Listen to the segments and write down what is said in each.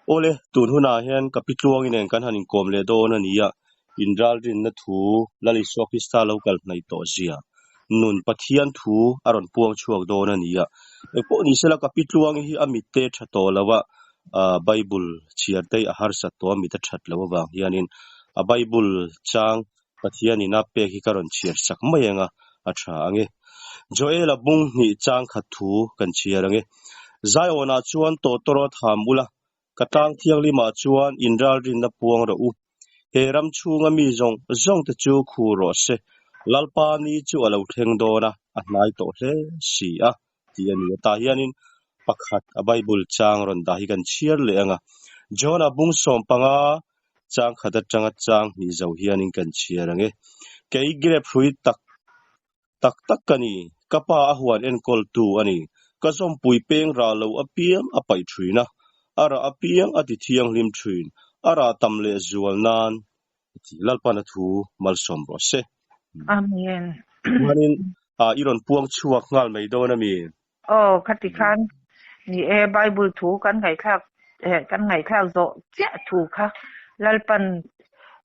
Awle, tun hunah hian ka pi Tluangi nen kan han inkawm leh dawn a ni a, inralrinna thu Lal Isua Krista lo kal hnaih tawh zia, nun Pathian thu a rawn puang chhuak dawn a ni a. Engpawh ni sela ka pi Tluangi hi a mitte tha tawh lo a, Bible chhiar te hi a harsat tawh a, mit a that loh avang hianin a Bible chang Pathianin a pek hi ka rawn chhiar sak mai ang a, a tha ang e. Joela bung hnih chang khat thu kan chhiar ang e. Zion-ah chuan tawtawrawt ham ula, ka tlang thianghlimah chuan inralrinna puang rawh u. He ram chhunga mi zawng zawng te chu khur rawh se, Lalpa ni chu a lo thleng dawn a, a hnai tawh hle si a, tih a ni a. Tah hianin pakhat a Bible chang rawn dah hi kan chhiar leh ang a. John-a bung 15 chang khat atanga chang hnih zo hianin kan chhiar ang e. Kei grape hrui tak tak tak ka ni, ka pa a huan enkawltu a ni. Ka zawmpui peng rah lo apiang a paih thin a, a rah apiang a ti thianghlim thin, a rah tam leh zual nan a ti. Lalpan a thu malsawm rawh se. Amen. Chuanin i rawn puang chhuak nghal mai dawn a mi? Aw, khati khan ni e, Bible thu kan ngaihthlak eh kan ngaihthlak zawh chiah thu kha Lalpan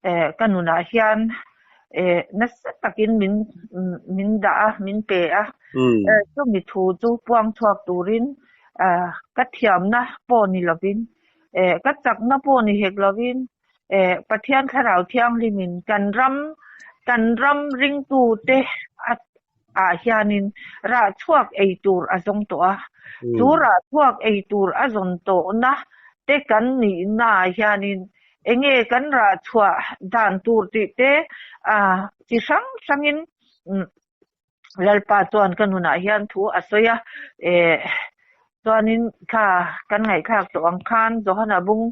eh ka nunah hian eh nasa takin min min dah a, min pe a. Eh chumi thu chu puang chhuak turin ah ka thiamna pawh ni lovin eh ka chakna pawh ni hek lovin eh Pathian Thlarau Thianghlimin kan ram kan ram ringtute a ah hianin rah chhuak ei tur a zawng tawh a, chu rah chhuak ei tur a zawn tawhna te kan nihna ah hianin enge kan rah chhuah dan tur tih te ah chi hrang hrangin Lalpa chuan ka nunah hian thu a sawi a, eh chuanin thla kan ngaihthlak tawh ang khan Johana bung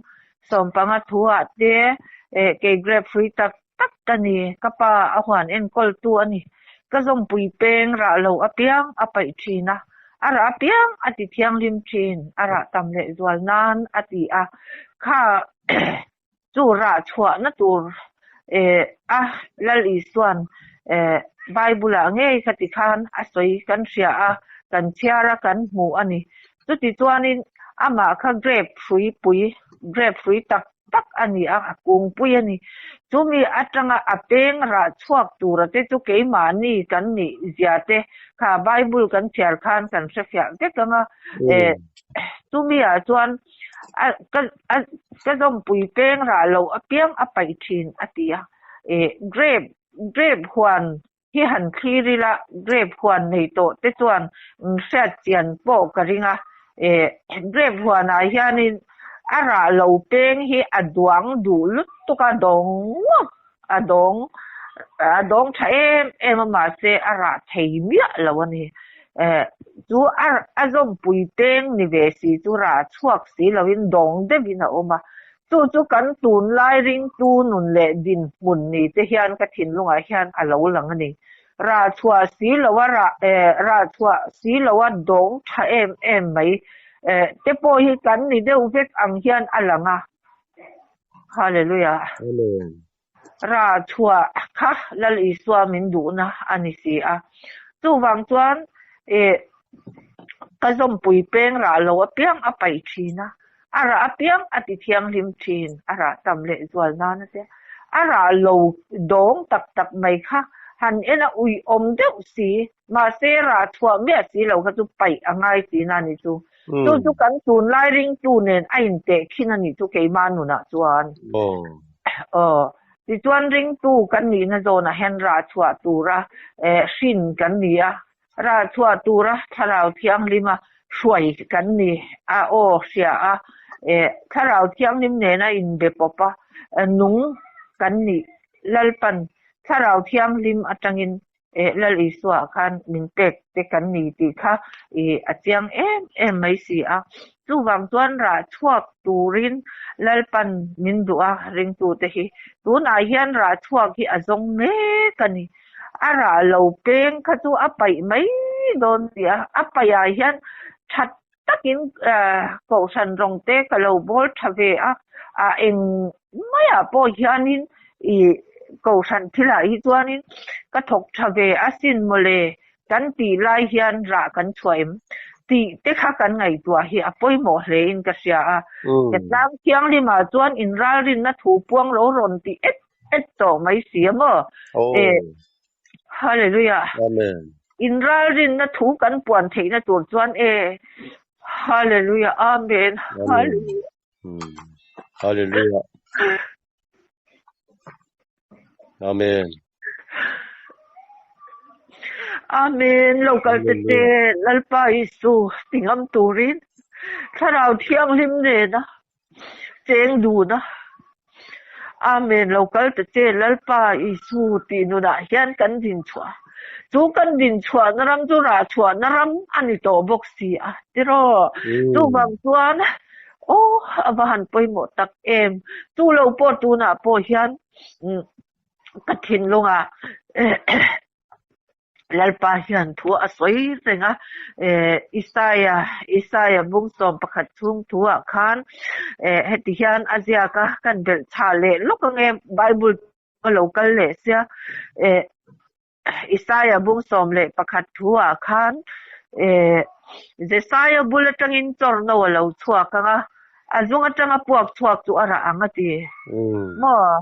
15 thu ah te eh kei grape hrui tak tak ka ni, ka pa a huan enkawltu a ni. Ka zawmpui peng rah lo apiang a paih thin a, a rah apiang a ti thianghlim thin, a rah tam leh zual nan a ti a. Kha chu rah chhuahna tur eh a Lal Isua'n eh Bible ah ngei khati khan a sawi kan hria a, kan chhiar a, kan hmu a ni. Chuti chuanin amah kha grape hrui pui, grape hrui tak tak a ni a, a kungpui a ni. Chumi atanga a peng rah chhuak tura te chu keimahni kan nih zia te kha Bible kan chhiar khan kan hrefiah vek ang a. Eh, chumi ah chuan a ka a ka zawmpui peng rah loh apiang a paih thin a ti a. Eh, grape grape huan hi han thlir ila grape huan nei tawh te chuan hriat chian pawh ka ring a, eh grape huanah hianin a rah lo peng hi a duang duh lutuk a dawng ngawt a dawng a dawng tha em em a mahse a rah thei miah lo a ni, eh chu a a zawmpui peng ni ve si chu rah chhuak si lovin dawng deuhin a awm a, Chu chu kan tunlai ringtu nun leh dinhmun ni te hian ka thinlungah hian a lo lang a ni. Rah chhuah si loa rah eh rah chhuah si loa dawng tha em em mai eh te pawh hi kan ni deuh vek ang hian a lang a. Hallelujah. Amen. Rah chhuah kha Lal Isua min duhna a ni si a. Chuvang chuan eh ka zawmpui peng rah lo apiang a paih thin a, a rah apiang a ti thianghlim thin, a rah tam leh zual nan a tia. A rah lo dawng tak tak mai kha han en a uiawm deuh si, mahse rah chhuah miah si lo kha chu paih a ngai tihna a ni chu. Chu chu kan tunlai ringtu nen a intehkhin a nih chu keimah nunah chuan. Aw. Tichuan ringtu kan nihna zawnah hian rah chhuah tura hrin kan ni a, rah chhuah tura Thlarau Thianghlima hruai kan ni a, aw hria a, Thlarau Thianghlim nena inbe pawp a nung kan nih Lalpan Thlarau Thianghlim atangin Eh, Lal Isua khan min pek te kan ni tih kha ih a chiang em em mai si a. Chuvang chuan rah chhuak turin Lalpan min duh a ringtute hi. Tunah hian rah chhuak hi a zawng mek a ni. A rah lo peng kha chu a paih mai dawn si a. A paihah hian that takin kohhran rawng te ka lo bawl tha ve a, a eng maiah pawh hianin ih kohhran thilah hi chuanin ka thawk tha ve asin mawle kan tih lai hian rah kan chhuah em? Tih te kha kan ngaihtuah hi a pawimawh hle in ka hria a. Ka tlang thianghlim ah chuan inralrinna thu puang lo rawn ti et et tawh mai si a maw? E Hallelujah. Amen. Inralrinna thu kan puan theihna tur chuan e Hallelujah. Amen. Hallelujah. Hallelujah. Amen. Amen. Lo kal te te Lalpa Isu tingam turin Thlarau Thianghlim nena cheng duna Amen. Lo kal te che Lalpa Isu tih nunah hian kan din chhuah. Chu kan din chhuahna ram chu rah chhuahna ram a ni tawh bawk si a tiraw. Chuvang chuan Aw a va han pawimawh tak em. Chu lo pawh tunah pawh hian ka thinlungah Lalpa hian thu a sawi reng a, Isaia Isaia bung sawm pakhat chhung thuah khan heti hian a ziak a, kan belh chhah leh lawk ange Bible a lo kal leh sia. Isaia bung 11 thuah khan Jesaia bul atangin chawrno a lo chhuak ang a, a zung atanga puak chhuak chu a rah ang a ti. Maw?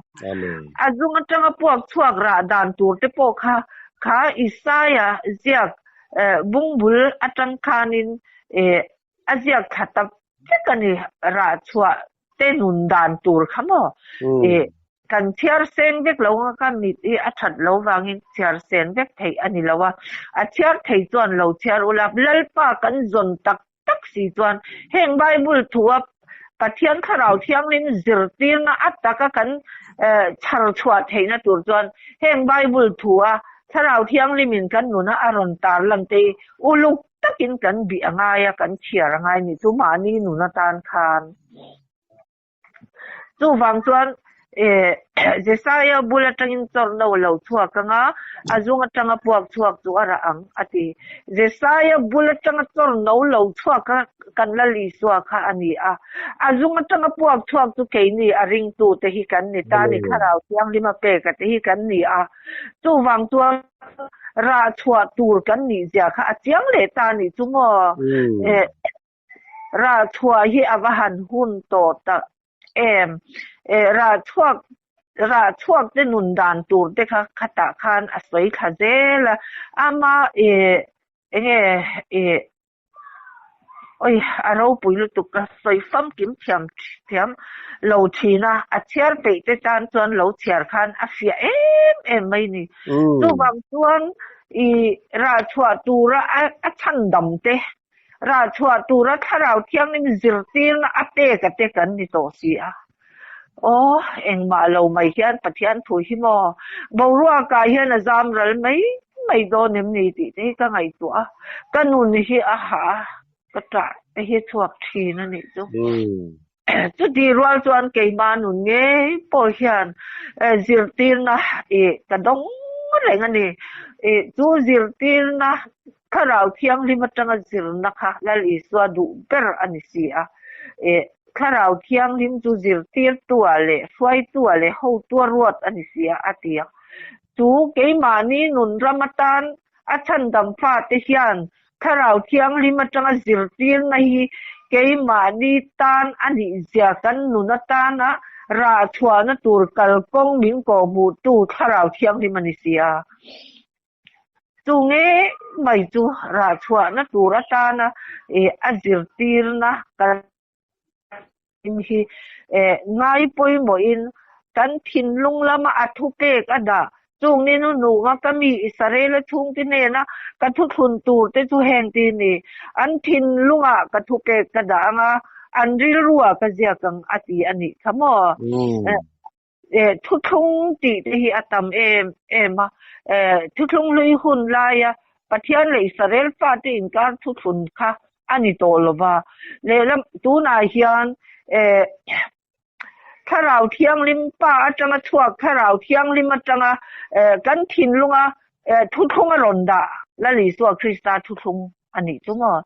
A zung atanga puak chhuak rah dan tur te pawh kha kha Isaia ziak bung bul atang khanin a ziak thla ta vek a ni, rah chhuah te nun dan tur kha maw? Ih, kan chhiar seng vek lo anga ka mit hi a that lo vangin chhiar sen vek theih a ni lo a, a chhiar thei chuan lo chhiar ula, Lalpa kan zawn tak tak si chuan heng Bible thua Pathian Thlarau Thianghlim zirtirna a taka kan chhar chhuah theihna tur chuan heng Bible thua Thlarau Thianghlimin kan nuna a rawn tarlan te hi uluk takin kan bih a ngai a, kan chhiar a ngai ni chu mahni nun atan khan. Chuvang chuan eh Jesaia bul atangin chawrhno a lo chhuak ang a, a zung atanga puak chhuak chu a rah ang a ti. Jesaia bul atanga chawrhno lo chhuak a kan Lal Isua kha a ni a, a zung atanga puak chhuak chu keini a ringtute hi kan ni ta a ni, Thlarau Thianghlima peka te hi kan ni a. Chuvang chuan rah chhuah tur kan nih zia kha a chiang leh ta nih chu maw? Rah chhuah hi a va han hun tawh tak em? Rah chhuak rah chhuak te nun dan tur te kha khatah khan a sawi thla zel a, ama enge Oi, a ropui lutuk ka sawi famkim thiam thiam lo thin a, a chhiar peih te tan chuan lo chhiar khan a fiah em em mai ni. Chuvang chuan i rah chhuah tura a chhan dam te, rah chhuah tura thlarau thianghlim zirtirna a pek a te kan ni tawh si a. Aw, engmah lo mai hian Pathian thu hi maw? Boruakah hian a zam ral mai mai dawn em ni tih te hi ka ngaihtuah a, ka nun hi a hah a, ka ṭah te hi a chhuak ṭhin a nih chu. Chuti rual chuan keimah nun ngei pawh hian zirtirna ih ka dawng reng a ni. Ih chu zirtirna Thlarau Thianghlim atanga zirna kha Lal Isua duh ber a ni si a. Ih Thlarau Thianghlim chu zirtirtua leh hruaitua leh hotua ruat a ni si a, a ti a. Chu keimahni nun ram atan a chhandam fate hian Thlarau Thianghlim atanga zirtirna hi keimahni tan a nihzia kan nun atana rah chhuahna tur kalkawng min kawhhmuhtu Thlarau Thianghlim a ni si a. Chu nge mai chu rah chhuahna tur atana a zirtirna kan hi ngai pawimawhin kan thinlung lama a thupek a dah. Chung ni hnuhnunga ka mi Israela chhungte hnena ka thuthlun turte chu heng ti ni, An thinlungah ka thupek ka dah ang a, an rilruah ka ziak ang a ti a nih kha maw? Thuthlung tih te hi a tam em em a, thuthlung hlui hun laia Pathian leh Israel fate inkar thuthlun kha a ni tawh lo va. Lehlam tunah hian Thlarau Thianghlim Pa atanga chhuak Thlarau Thianghlim atanga kan thinlunga thuthlung a rawn dah Lal Isua Krista thuthlung a nih chu maw?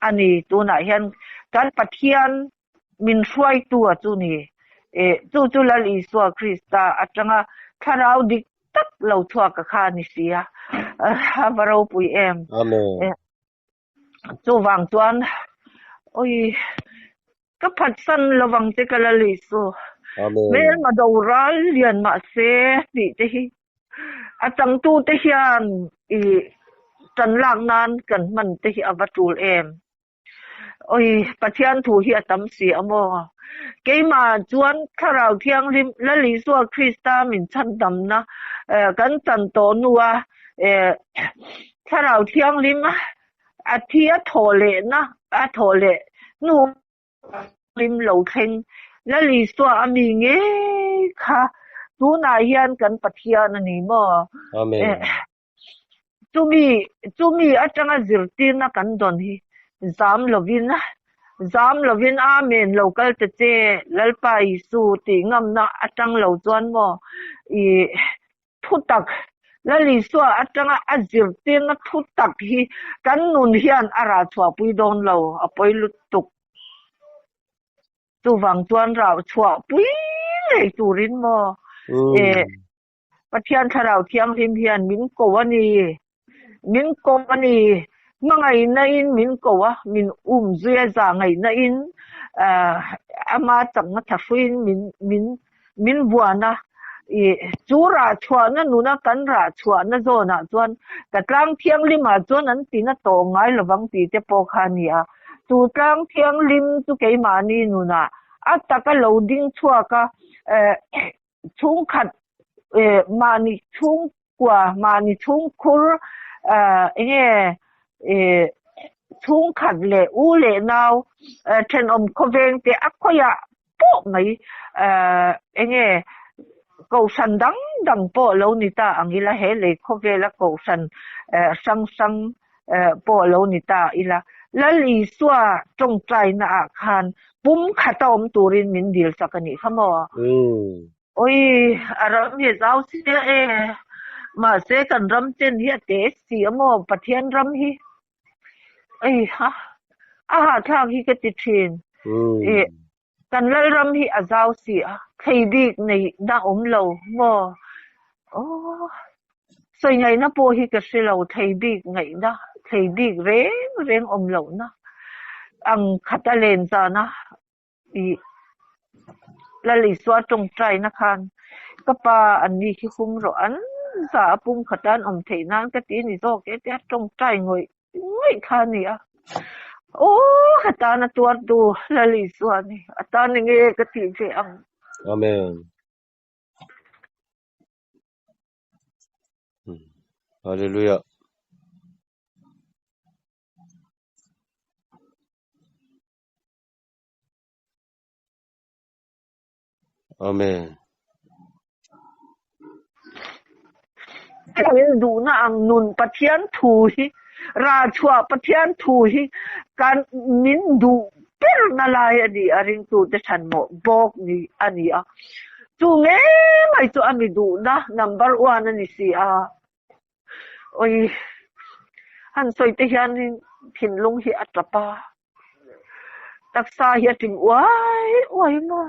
A ni, tunah hian kan Pathian min hruaitu a chu ni. Eh, chu chu Lal Isua Krista atanga thlarau dik tak lo chhuak a kha a ni si a. A va ropui em. Amen. Chuvang chuan oi ka phatsan lovang che ka Lal Isu. Amen. Hmelma doral lian mahse tih te hi a changtute hian i tan lak nan kan hman te hi a va tul em. Oi Pathian thu hi a tam si a maw. Keimah chuan Thlarau Thianghlim Lal Isua Krista min chhandamna kan chan tawh hnua Thlarau Thianghlim a thi a thawh lehna a thawh leh hnu lim lo thleng Lal Isua a mi ngei kha tunah hian kan Pathian a ni maw? Amen. Chumi chumi atanga zirtirna kan dawn hi zam lovin zam lovin Amen lo kal ta che Lalpa Isu tih ngamna atang lo chuan maw i thutak Lal Isua atanga a zirtirna thutak hi kan nun hian a rah chhuahpui dawn lo a pawi lutuk. Chuvang chuan rah chhuahpui ngei turin maw Pathian Thlarau Thianghlim hian min ko a ni. Min ko a ni. Hmangaihna in min ko a, min um zui a zahngaihna in ama chakna thahruiin min min min vuan a. I chu rah chhuahna nuna kan rah chhuahna zawnah chuan ka tlang thianghlimah chuan an tina tawh ngai lovang tih te pawh kha a ni a. Chu tlang thianghlim chu keimahni nunah a taka lo ding chhuak a, chhungkhat mahni chhungkua mahni chhungkhur enge chhungkhat leh u leh nau thenawm khawveng te a khawiah pawh mai enge kohhran dang dang pawh lo ni ta ang ila he lei khawvela kohhran hrang hrang pawh lo ni ta ila Lal Isua tawngtaina ah khan pum khata awm turin min dil sak a nih kha maw? Oi, a ram hi a zau sia e. Mahse kan ram chen hi a te si a maw Pathian ram hi. Ei ha, a hahthlak hi ka ti thin. Kan Lalram hi a zau si a, thlei bik neihna awm lo maw? Aw, sawi ngaihna pawh hi ka hre lo, thlei bik ngaihna, thlei bik reng reng awm lohna ang khata len zana i Lal Isua tawngtaina khan ka pa an ni hi hum rawh an za a pum khata an awm theih nan ka ti a ni zawk e tia tawngtai ngawih ngawih kha a ni a. Aw ka tan a tuartu Lal Isua a ni, a tan enge ka tih ve ang. Amen. Hallelujah. Amen. Min duhna ang nun Pathian thu hi rah chhuah Pathian thu hi kan min duh berna lai a ni a ringtute chhanmawh bawk ni a ni a. Chu ngei mai chu a mi duhna number one a ni si a. Oi han sawi te hianin thinlung hi a tap a. Taksa hi a ting uai uai maw.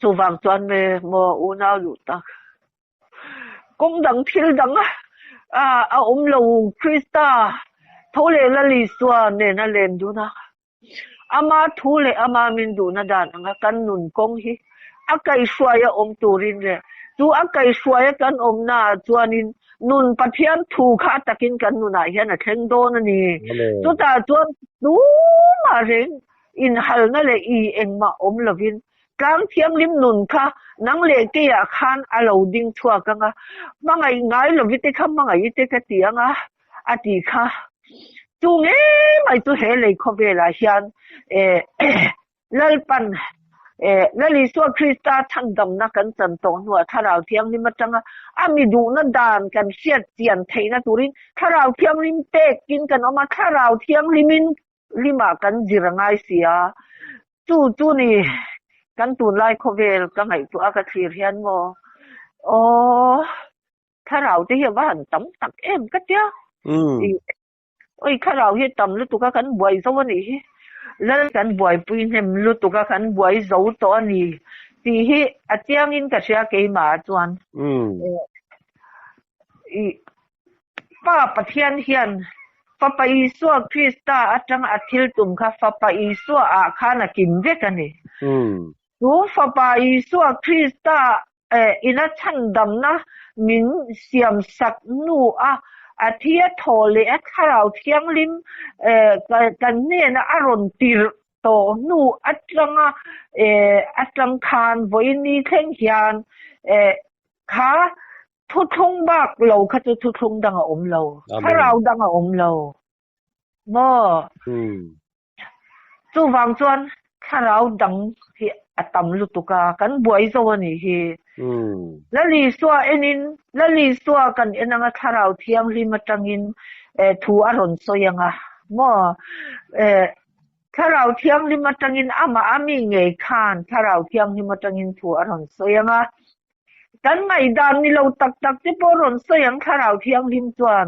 Chuvang chuan me maw unau duh tak. Kawng dang thil dang a a awm lo Krista tho leh Lal Isua nen a len dun a. Ama thu leh ama min duhna dan anga kan nun kawng hi a kaihhruai a awm turin leh chu a kaihhruai a kan awmna ah chuanin nun Pathian thu kha a takin kan nunah hian a thleng dawn a ni. Chutah chuan tumah reng inhalna leh i engmah awm lovin tlang thianghlim nun kha nang leh keiah khan a lo ding chhuak anga hmangaih ngai lovite kha hmangaih te ka ti anga a tih kha. Chu ngei mai chu he lei khawvelah hian Lalpan Lal Isua Krista chhandamna kan chan tawh hnuah Thlarau Thianghlim atanga a mi duhna dan kan hriat chian theihna turin Thlarau Thianghlim pekin kan awm a, Thlarau Thianghlimin limah kan zir a ngai si a. Chu chu ni kan tunlai khawvel ka ngaihtuah a ka thlir hian maw aw Thlarau te hi a va han tam tak em ka tia. Oi thlarau hi tam lutuk a kan buai zo a nih hi. Lal kan buaipui hnem lutuk a kan buai zo tawh a ni tih hi a chiangin ka hria keimah ah chuan. I Pa Pathian hian Fapa Isua Krista atanga a thil tum kha Fapa Isua ah khan a kim vek a ni. Chu Fapa Isua Krista ina chhandamna min siam sak hnu a a thi a thawh leh a Thlarau Thianghlim kan hnena a rawn tirh tawh hnu atanga atang khan vawiin ni thleng hian kha Thuthlung bak lo kha chu thuthlung dang a awm lo. Thlarau dang a awm lo. Maw? Chuvang chuan thlarau dang hi a tam lutuk a, kan buai zo a nih hi. Lal Isua enin, Lal Isua kan en anga thlarau thianghlim atangin thu a rawn sawi anga. Maw? Thlarau thianghlim atangin amah a mi ngei khan thlarau thianghlim atangin thu a rawn sawi anga. Kan ngaihdan ni lo tak tak te pawh rawn sawi ang Thlarau Thianghlim chuan.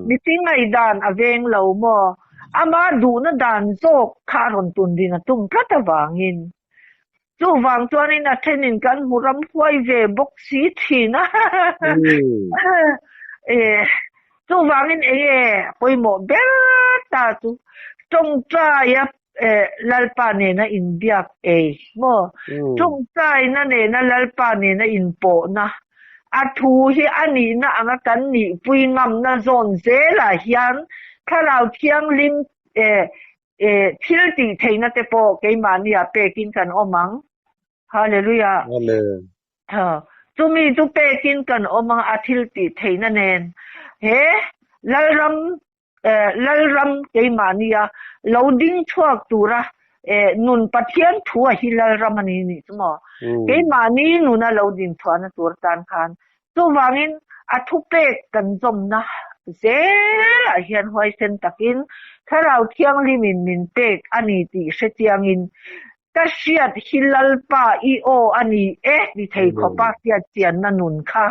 Mihring ngaihdan a veng lo maw? Ama duhna dan zawk kha a rawn tun din a tum tlat avangin. Chuvang chuanin a thenin kan hmu ram huai ve bawk si thin a. Chuvangin enge pawimawh ber ta chu tawngtaia Lalpa nena inbiak ei maw? Tawngtaina nena Lalpa nena inpawhna, a thu hi a nihna anga kan nihpui ngamna zawn zelah hian Thlarau Thianghlim thil tih theihna te pawh keimahniah pekin kan awm ang. Hallelujah. Amen. Chumi chu pekin kan awm ang a thil tih theihna nen. He Lalram Lalram keimahnia lo ding chhuak tura nun Pathian thu a hi Lalram a ni nih chu maw? Keimahni nuna lo din chhuahna tur tan khan chuvangin a thupek kan zawmna zelah hian huaisen takin Thlarau Thianghlimin min pek a ni tih hre chiangin ka hriat hi Lalpa i aw a ni e ti thei khawpa hriat chianna nun kha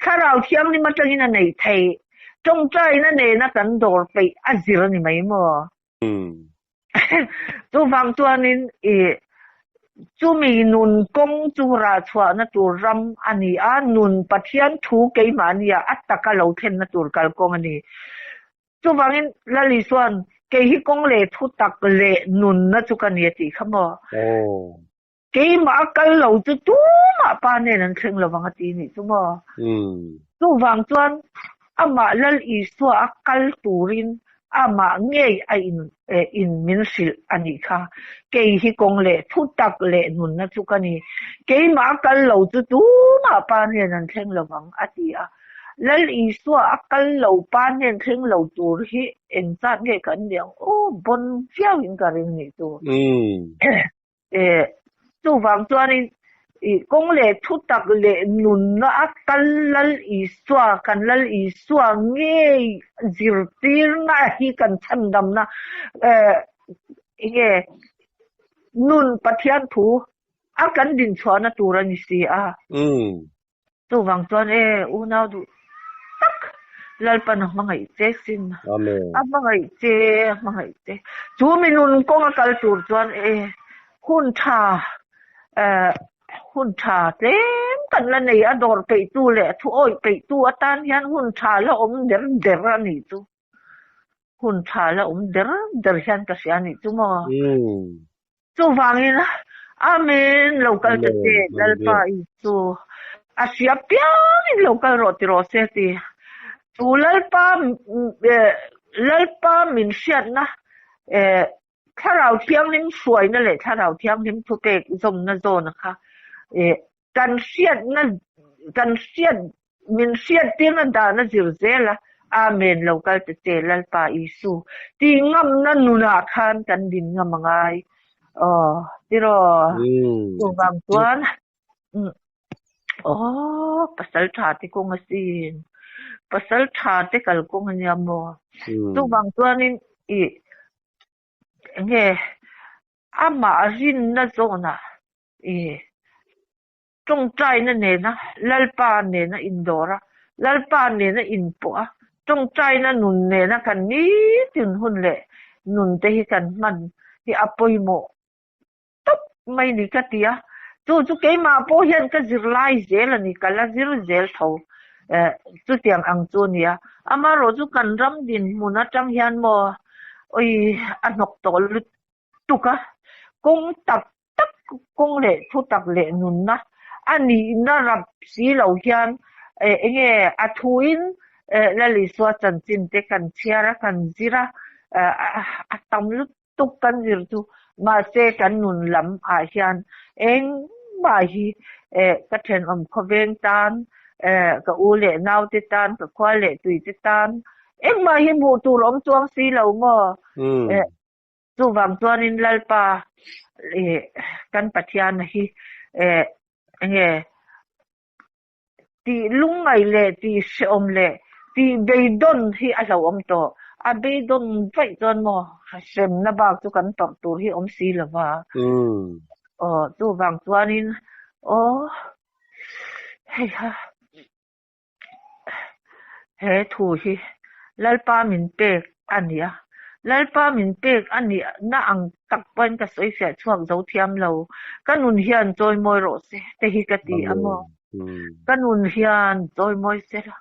Thlarau Thianghlim atangin a neih theih. Tawngtaina nena kan dawr peih a zir a ni mai maw? Chuvang chuanin i chumi nun kawng chu rah chhuahna tur ram a ni a, nun Pathian thu keimahnia a taka lo thlenna tur kalkawng a ni. Chuvangin Lal Isua'n kei hi kawng leh thu tak leh nunna chu ka ni a tih kha maw? Keimah a kal lo chu tumah pa nen an thleng lovang a ti nih chu maw? Chuvang chuan amah Lal Isua a kal turin amah ngei a in in min hrilh a nih kha. Kei hi kawng leh thu tak leh nunna chu ka ni. Keimah a kal lo chu tumah pa nen an thleng lovang a ti a. Lal Isua a kal lo pa hnen thleng lo tur hi engzat nge kan ni ang aw bawn viau in ka ring nih chu. Chuvang chuanin kawng leh thu tak leh nunna a kal Lal Isua, kan Lal Isua ngei zirtirna hi kan chhandamna enge nun Pathian thu a kan dinchhuahna tur a ni si a. Chuvang chuan e unau duh tak Lalpan a hmangaih che sin. Amen. A hmangaih che, a hmangaih che. Chu mi nun kawng a kal tur chuan e hun tha eh hun tha tlem kan la nei a dawr peihtu leh thu awih peihtu atan hian hun tha la awm der der a nih chu. Hun tha la awm der der hian ka hria a nih chu maw. Chuvangin, Amen, lo kal ta che, Lalpa Isu, a hria piangin lo kal rawh ti rawh se ti. Chu Lalpa, Lalpa min hriatna, Thlarau Thianghlim hruaina leh Thlarau Thianghlim thupek zawmna zawna kha kan hriatna, kan hriat, min hriattirna dan a zir zel a, Amen, lo kal ta che Lalpa Isu, tih ngamna nunah khan kan din ngam a ngai. Aw, tiraw? Chuvang chuan, aw, pasal tha te kawng asin, pasal tha te kal kawng ania maw? Chuvang chuanin i enge amah rinna zawnah i Tawngtaina nena Lalpa nena indawr a, Lalpa nena inpawh a, tawngtaina nun nena kan nitin hun leh nun te hi kan hman hi a pawimawh tawp mai ni ka ti a. Chu chu keimah pawh hian ka zirlai zel a ni, ka la zir zel tho. Eh, chutiang ang chu a nia. Amaherawhchu kan ram dinhmun atang hian maw, oi a hnawk tawh lutuk a, kawng tak tak kawng leh thu tak leh nunna a nihna rap si lo hian eh enge a thuin eh Lal Isua chanchin te kan chhiar a, kan zir a, a tam lutuk kan zir chu mahse kan nun lam ah hian engmah hi eh ka thenawm khawveng tan eh ka u leh naute tan ka khua leh tuite tan engmah hi hmuh tur awm chuang si lo maw eh Chuvang chuanin Lalpa ih kan Pathiana hi eh enge tih lungngaih leh tih hrehawm leh tih beidawn hi a hlauhawm tawh. A beidawn vaih chuan maw hremna bak chu kan tawrh tur hi awm si lo va. Aw chuvang chuanin aw hei ha. He thu hi Lalpa min pek a ni a, Lalpa min pek a nihna ang tak pawhin ka sawi fiah chhuak zo thiam lo. Ka nun hian chawimawi rawh se te hi ka ti a maw? Ka nun hian chawimawi se la,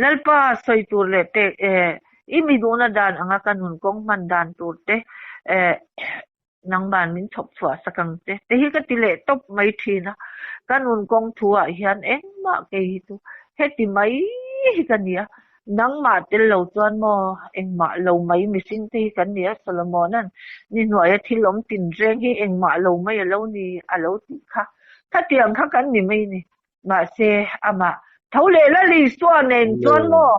Lalpa sawi tur leh pek e, i mi duhna dan anga ka nun kawng hman dan tur te e, Nangman min chhawp chhuah sak ang che te hi ka ti leh tawp mai thin a, ka nun kawng thu ah hian engmah kei hi chu heti mai hi ka ni a, nangmah tel lo chuan maw engmah lo mai mihring te hi kan ni a, Solomona'n ni hnuaia thil awm tinreng hi engmah lo mai a lo ni a lo tih kha, khatiang kha kan ni mai ni. Mahse, amah tho leh Lal Isua nen chuan maw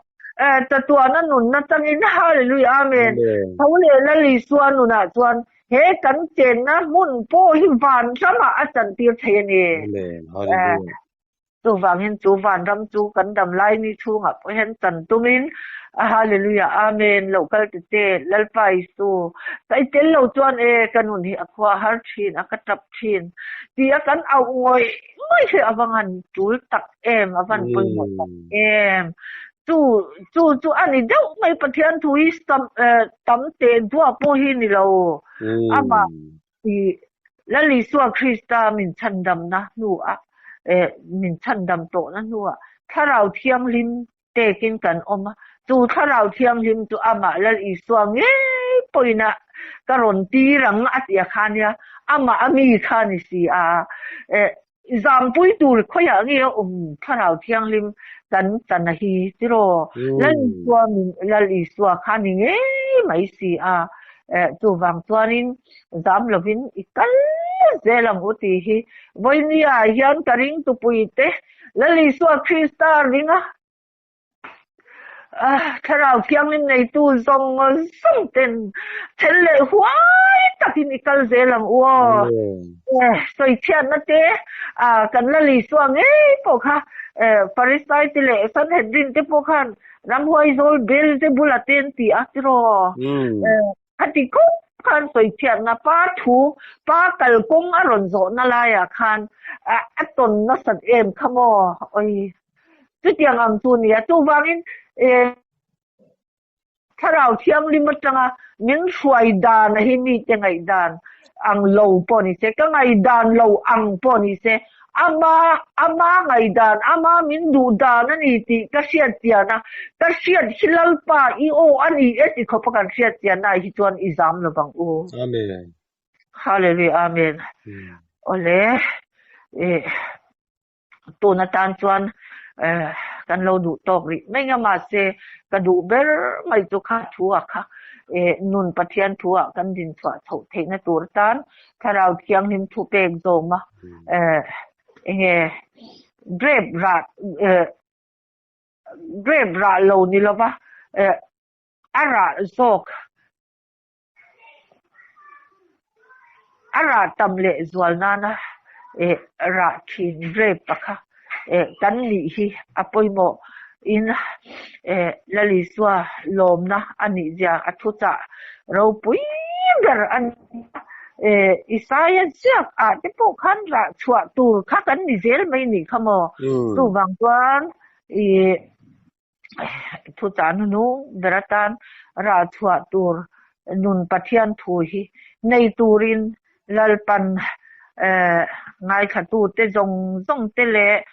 chatuana nunna changin Hallelujah Amen. Tho leh Lal Isua nunah chuan he kan chenna hmun pawh hi vanramah a chantir thei a ni. Chuvangin chu vanram chu kan damlai ni chhungah pawh hian chan tumin Hallelujah Amen loh kal ti che Lalpa Isu ka i tel lo chuan e ka nun hi a khua har thin a ka tap thin ti a kan auh ngawih Mai hi a va ngan tul tak em, a van pawimawh tak em. Chu chu chu a ni deuh mai Pathian thu hi sam tam teh duah pawh hi ni lo. Amah i Lal Isua Krista min chhandamna hnuah min chhandam tawhna hnuah Thlarau Thianghlim pekin kan awm a, chu Thlarau Thianghlim chu amah Lal Isua ngei pawhin a ka rawn tir ang a ti a kha nia, amah a mi kha a ni si a, eh zampui tur khawiah nge a awm Thlarau Thianghlim kan chan a hi tiraw? Lal Isua min Lal Isua kha ni ngei mai si a, eh chuvang chuanin zam lovin i kal zel ang u tih hi vawinia hian ka ringtupuite Lal Isua Krista ringa Thlarau Thianghlim neitu zawng zawng ten thel leh huai takin i kal zel ang u aw. Sawichhiatna te kan Lal Isua ngei pawh kha Pharisai te leh Sanhedrin te pawh khan ramhuai zawl bel te bulah te an ti a tiraw. Khati khawp khan sawichhiatna pa thu, pa kalkawng a rawn zawhna laiah khan a tawn nasat em kha maw? Oi, chutiang ang chu nia. Chuvangin Thlarau Thianghlim atanga min hruai dan hi mite ngaihdan ang lo pawh ni se, ka ngaihdan lo ang pawh ni se, Ama, ama ngaihdan, ama min duh dan a ni tih ka hriat chian a, ka hriat hi Lalpa i aw a ni e ti khawpa kan hriat chian na hi chuan i zam lo vang u. Amen. Hallelujah Amen. Awle, eh, tun atan chuan eh, kan lo duh tawk rih mai nga mahse ka duh ber mai chu kha thu ah kha eh, nun Pathian thu ah kan din chhuah chhoh theihna tur tan Thlarau Thianghlim thu pek zawm a, enge grape rah grape rah lo ni lova a rah zawk a rah tam leh zual nana rah thin grape pakha kan nih hi a pawimawh in Lal Isua lawmna a nih zia a thuchah ropui ber a ni a. Isaia ziak ah te pawh khan rah chhuah tur kha kan ni zel mai nih kha maw? Chuvang chuan ih thuchah hnuhnung ber atan rah chhuah tur nun Pathian thu hi nei turin Lalpan ngaithlatute zawng zawng te leh.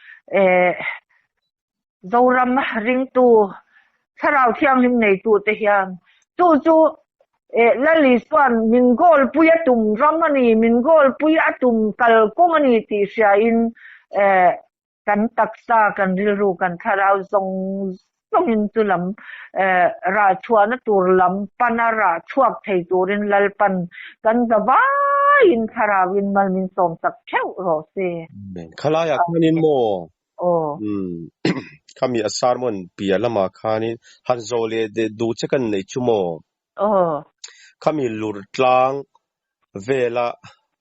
Zoram ringtu Thlarau Thianghlim neitute hian chu chu Lal Isua'n min goal pui a tum ram a ni, min goal pui a tum kalkawng a ni tih hriain kan taksa, kan rilru, kan thlarau zawng zawngin chu lam rah chhuahna tur lam pana rah chhuak thei turin Lalpan kan zavaiin thlarauin mal min sawmsak theuh rawh se. Khalaiah khanin maw Aw. Umm khami a sermon piah lamah khanin han zawh leh deh duh che kan neih chu maw? Aw. Khami lur tlang vela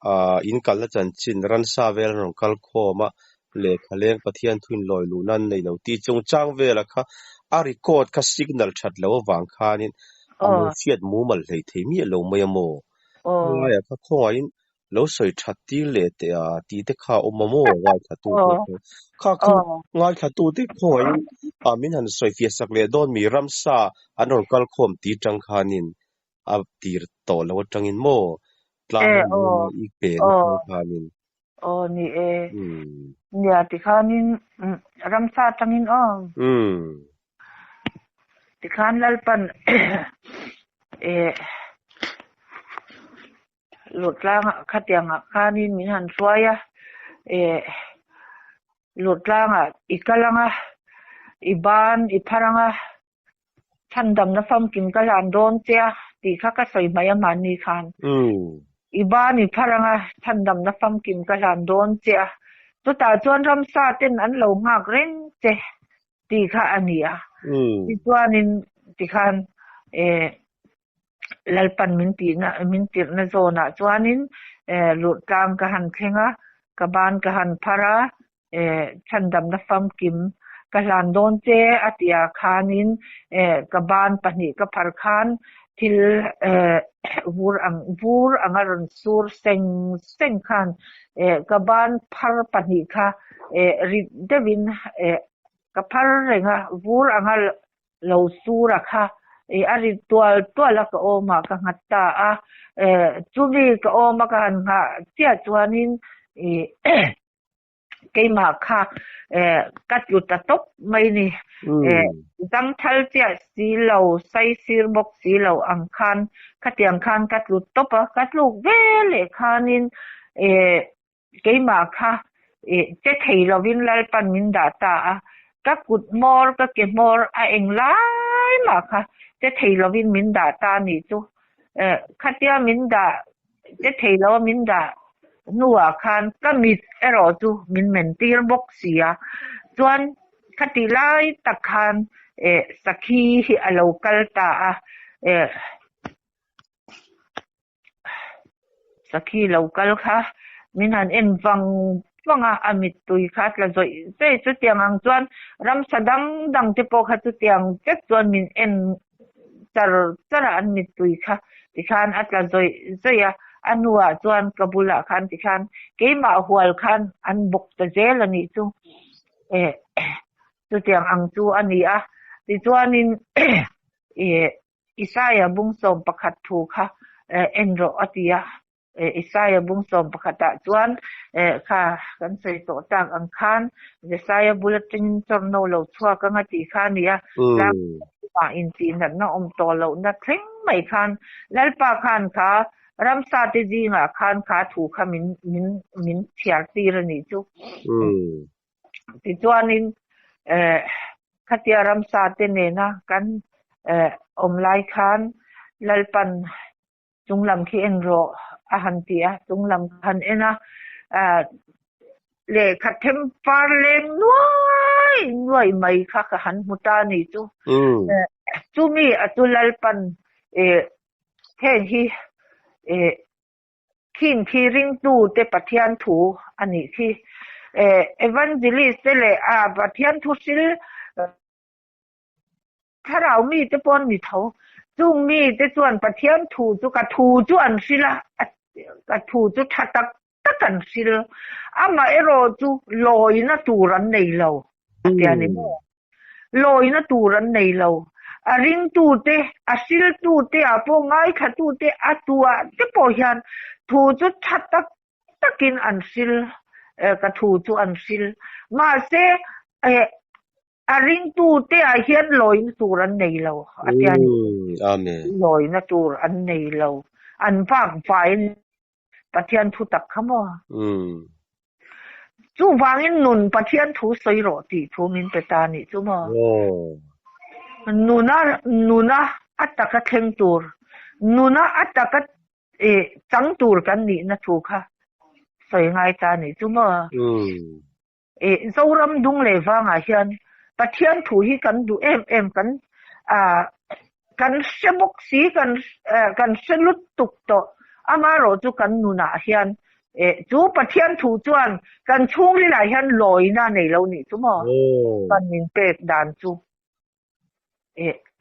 ah in kalna chanchin ransa vel an rawn kal khawm a, lehkha leng Pathian thu in lawi luhna an nei lo tih chungchang vela kha a record kha signal that loh avang khanin a lo hriat mumal hlei thei miah lo mai a maw? Khawngaiah kha khawngaihin Lo sawi that tir leh teh a tih te kha a awm a maw ngaithlatute kha. Kha kha ngaithlatute khawngaihin ah min han sawi fiah sak leh dawn mi ramsa an rawn kal khawm tih tang khanin a tir tawh lo atangin maw tlang a lo awm a i pen atang khanin. Aw ni e. Nia tikhanin ramsa atangin aw. Tikhan Lalpan eh. Lurtlangah khatiangah khanin min han hruai a, eh Lurtlangah i kal ang a, i ban i phar ang a, chhandamna famkim ka hlan dawn che a tih kha ka sawi hmai a mahni khan. I ban i phar ang a, chhandamna famkim ka hlan dawn che a, chutah chuan ramsa ten an lo nghak reng che tih kha a ni a. Tichuanin tikhan eh Lalpan min tihna min tirhna zawnah chuanin eh lurhtlang ka han thleng a, ka ban ka han phar a, eh chhandamna famkim ka hlan dawn che a tihah khanin eh ka ban pahnih ka phar khan thil eh vur ang vur anga rawn sur seng seng khan eh ka ban phar pahnih kha eh rit deuhin eh ka phar reng a, vur anga Lo sura kha i a rit tual tual a ka awmah ka nghat ta a, chumi ka awma ka han nghah chiah chuanin i keimah kha ka tlu ta tawp mai ni. Zangthal chiah si lo, sai sir bawk si lo ang khan khatiang khan ka tlu tawp a, ka tluk ve leh khanin Keimah kha che thei lovin Lalpan min dah ta a, ka kut hmawr, ka ke hmawr a eng lai mah kha che thei lovin min dah ta a nih chu. Khatia min dah, che thei lova min dah hnuah khan ka mit erawh chu min men tir bawk si a. Chuan khatih lai tak khan sakhi hi a lo kal ta a. Sakhi lo kal kha min han en vang vang a, a mittui kha a tla zawih zawih. Chutiang ang chuan ramsa dang dang te pawh kha chutiang vek chuan min en char char a, an mittui kha tikhan a tla zawih zawih a. A hnuah chuan ka bulah khan tikhan keimah hual khan an bawk ta zel a nih chu. Eh chutiang ang chu a ni a. Tichuanin eh. Isaia bung 11 thu kha en rawh a ti a. Isaia bung 11 ah chuan kha kan sawi tawh tak ang khan Jesaia bul atangin chawrno lo chhuak ang a tih kha a ni a. Tlang chungah intihnatna awm tawh lohna thleng mai khan Lalpa khan kha ramsa te zingah khan kha thu kha min min min chhiar tir a nih chu. Tichuanin khatia ramsa te nena kan awm lai khan Lalpan chunglam khi en rawh a han ti a, chunglam ka han en a, lehkha them far leng nuai nuai mai kha ka han hmu ta a nih chu. Chumi a chu Lalpan heng hi Khin khi ringtu te Pathian thu a nih khi. Evangelist te leh a Pathian thu hril thlarau mi te pawh an ni tho. Chung mi te chuan Pathian thu chu ka thu chu an hril a, ka thu chu tha tak tak an hril. Amaherawh chu lawina tur an nei lo a tia ni maw? Lawina tur an nei lo. A ringtute, a hriltute ah pawh ngaithlatute a tuah te pawh hian thu chu tha tak takin an hril, ka thu chu an hril. Mahse, eh. A ringtute ah hian lawina tur an nei lo a tia ni. Amen. Lawina tur an nei lo. An vak vai a ni. Pathian thu tak kha maw? Chuvangin nun Pathian thu sawi rawh tih thu min pe ta nih chu maw? Nuna nuna a taka thleng tur, nuna a taka chang tur kan nihna thu kha sawi ngai ta nih chu maw? Zoram dung leh vangah hian Pathian thu hi kan duh em em kan kan hre bawk si kan kan hre lut tuk tawh amaherawh chu kan nunah hian chu Pathian thu chuan kan chhungrilah hian lawina nei lo nih chu maw kan min pek dan chu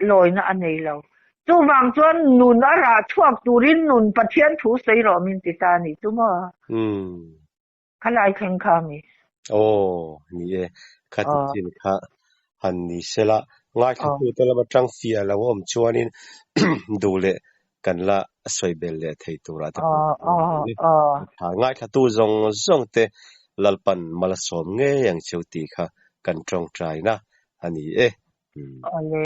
lawina a nei lo. Chuvang chuan nun a rah chhuak turin nun Pathian thu sawi rawh min ti ta nih chu maw. Khalai thleng kha mi. Aw, ni e. Khati chin kha han ni sela, ngaithlatute lama tang fiah lo awm chuanin duh leh kan la sawi bel leh thei turah te pawh kan ni. Ngaithlatu zawng zawng te Lalpan mal a sawm ngei ang cheu tih kha kan tawngtaina a ni e. Awle.